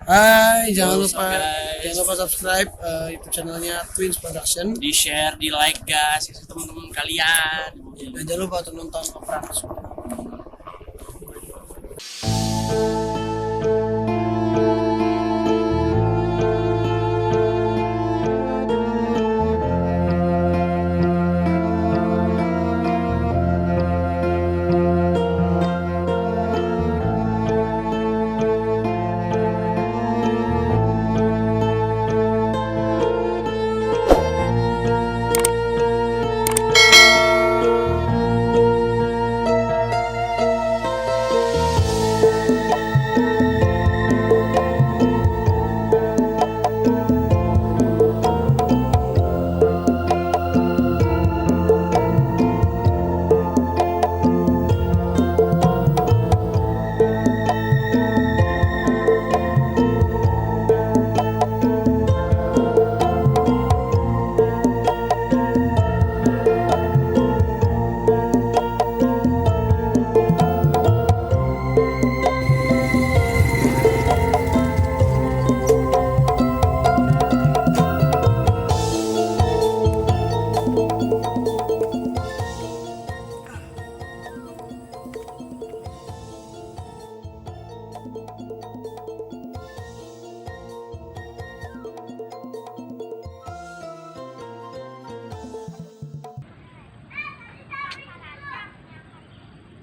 Hai, jangan What's lupa up, guys? Jangan lupa subscribe YouTube channelnya Twins Production. Di share, di like guys, ke teman-teman kalian. Dan jangan lupa untuk nonton Opera.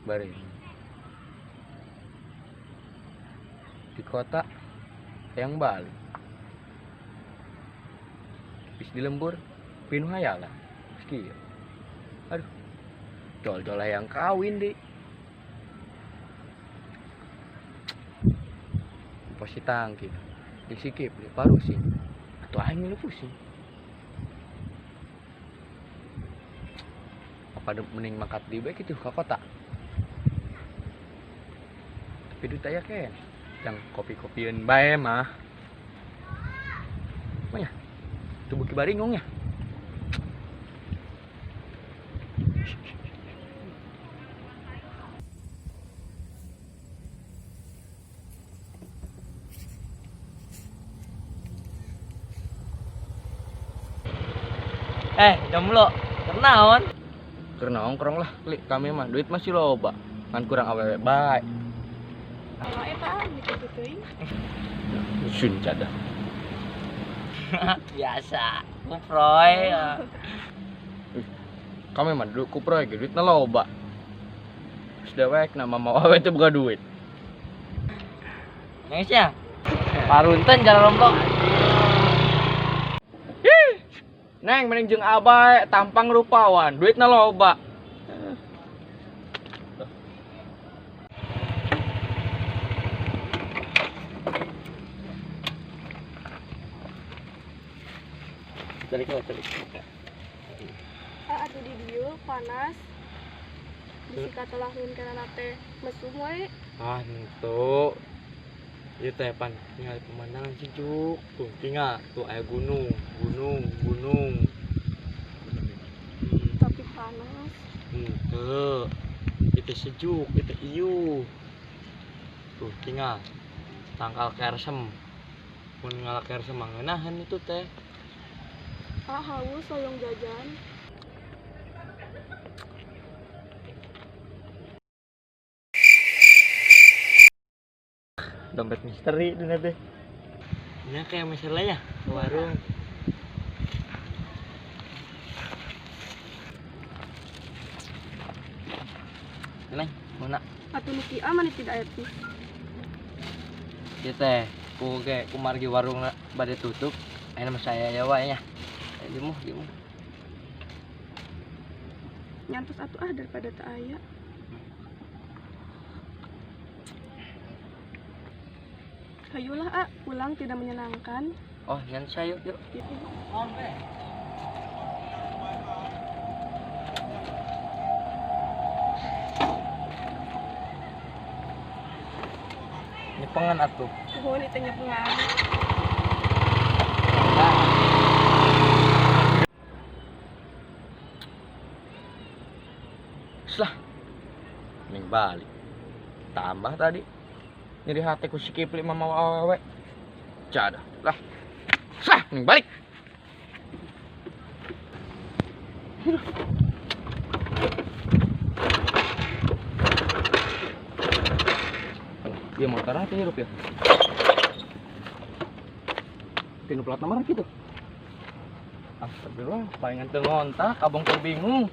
Bareng di kota yang balik bis di lembur pinuh hayalan meski aduh jol-jol yang kawin deh posisi tangki disikip di parusi atau aing lu pusing apa mending mangkat di baik itu ke kota. Tapi duit aya keneh yang kopi-kopian bae mah. Mah ya? Tubuh ki baringong ya. Jomblo, kenaon? Keur nongkrong lah, klik kami mah duit masih loba. Ngan kurang awewe bae. Oh, eta gitu teuing. Sun cadah. Biasa, kuproy. Kami mah dulu kuproy ge duitna loba. Terus dewek nama mau awewe teh boga duit. Nangis ya? Parunten jalan jomblo. Ih, Neng mending jeung abai tampang rupawan, duitna loba. Tarik lah, tarik. Ah, atuh di dieu panas. Bisi katelah kana teh mesum wae. Ah, henteu. Ieu teh pan ningali pemandangan sejuk. Tuh, tinggal tuh aya gunung, gunung, gunung. Tapi panas. Henteu. Itu sejuk, itu iuh. Tuh, tinggal tangkal kersem. Mun ngalak kersem mah ngeunaheun itu teh. Ah, haus hoyong jajan. Dompet misteri dina teh. Nya kayak misalnya ya, ke warung. Neng, mana? Atuh nu kieu mah tidak etis. Ieu teh, ku ge kumargi warung bade tutup. Ayeuna mah saya ya wae nya. Dimuh, dimuh. Nyantos atuh ah daripada teu aya. Hayulah ah, pulang tidak menyenangkan. Oh, nyantos ayo yuk. Nyepengan atuh. Nuhun itu nyepengan. Lah. Mending balik. Tambah tadi. Nyeri hati ku si Kipli mah mau awewe. Jadah. Lah. Sah, nih balik. Iya motor apa hirup ya? Tinu plat nomor gitu. Astagfirullah, palingan teu ngontak, abang teu bingung.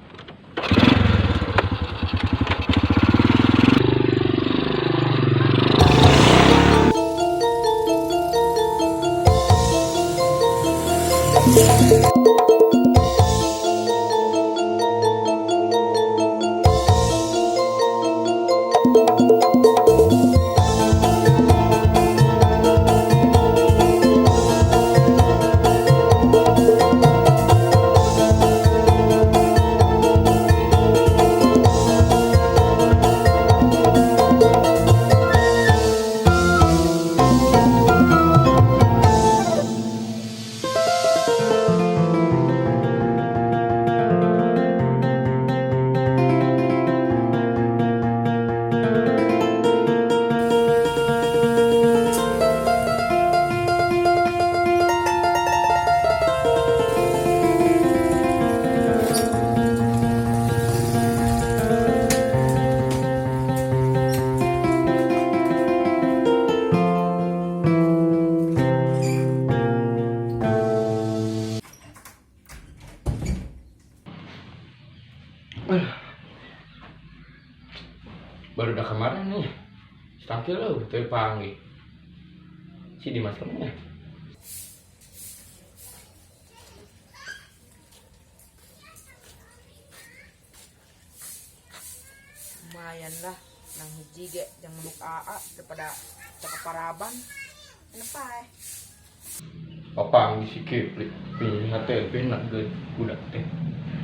Baru udah kemarin nih. Setangkil lo, teu panggil. Si Dimas kemana? Lumayan lah, nang hiji ge jang meluk AA daripada cakep paraban. Kenapa eh? Papang si Kipli, pinjam hati, pinjam ke budak teh.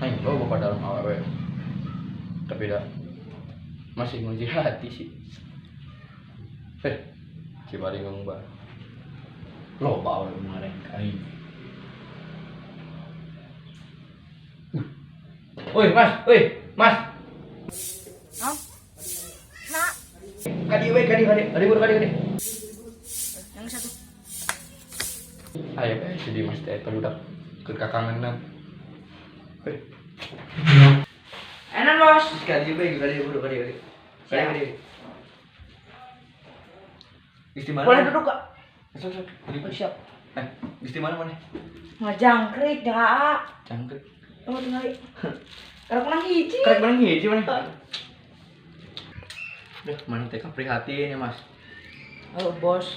Aing lo bapak dalam awewe. Tapi dah masih ngunci hati sih. Cibari ngomong bah. Lo bawa kemarin aing. Woi, Mas, woi, Mas. Hah? Nak, Kadi we, kadi kadi, kadi buru kadi kadi. yang satu. Ayo eh si Dimas teh eta budak keur kakangenan. Woi, Enak bos. kadi we, kadi buru kadi kadi. Kadi kadi. Geus di mana? Boleh duduk gak? Sok sok. Oh, siap. Eh, geus di mana mana? Ngajangkrik jeung AA. Cangkrik. Tunggu tinggal. Karek menang hiji. Karek menang hiji mana? Duh, mana teh prihatin ya, Mas. Oh, bos.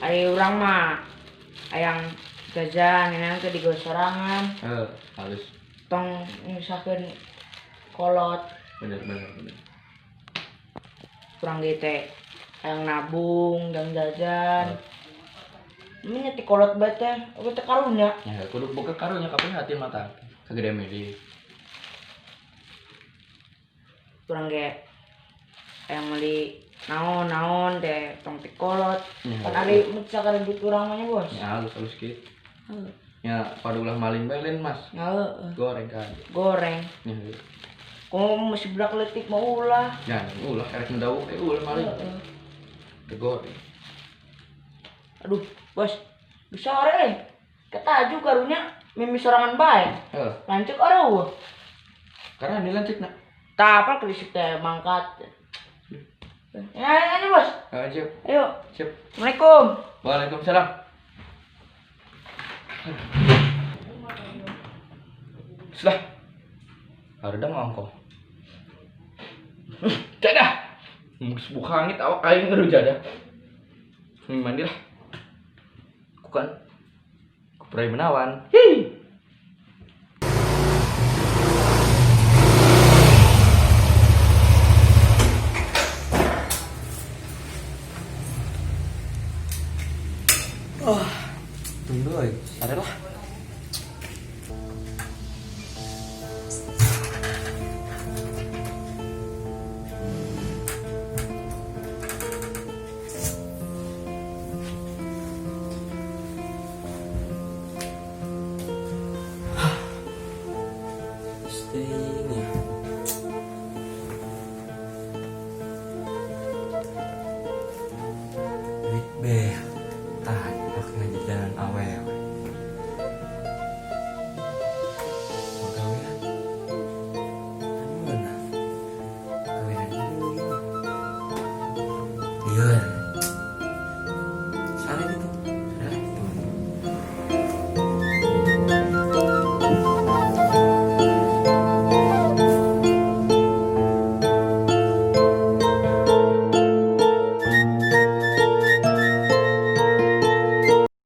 Ari urang mah hayang jajan ini ke digawe sorangan. Heeh, halus. Tong nyusahkeun kolot. Bener bener bener. Kurang ge teh hayang nabung, jang jajan. Ini nyeti kolot bae teh, apa teh karunya? Ya, kudu boga karunya kaprihatin mata. Kagede milik. Kurang ge hayang meuli naon-naon teh tong ti kolot. Ya, Kan ari misalkan duit urang mah nya, Bos. Ya, halus halus gitu. Heeh. Ya, pada ulah maling bae lain, Mas. Heeh. Goreng kan. Goreng. Ya, Komo masih budak leutik mah ulah. ya ulah karek mendawuk eh ulah maling. Heeh. Teu goreng. Aduh, Bos. Bisa sore eh. Ketaju karunya mimi sorangan bae. Heeh. Lanceuk eueuh. Karena ini lanceuk nak. Tah apal kerisik teh mangkat. Ya, ini Bos. Ayo, siap. Ayo. Siap. Assalamualaikum. Waalaikumsalam. Sudah. Harudang ongkoh. Jadah. Geus bukangit awak aing aduh jadah. Mending mandi lah. Ku kan ku prai menawan. Hi. Oh, tunggu euy, sare lah. Staying ya. Duit beh. Tah, dipake ngajajanan awewe.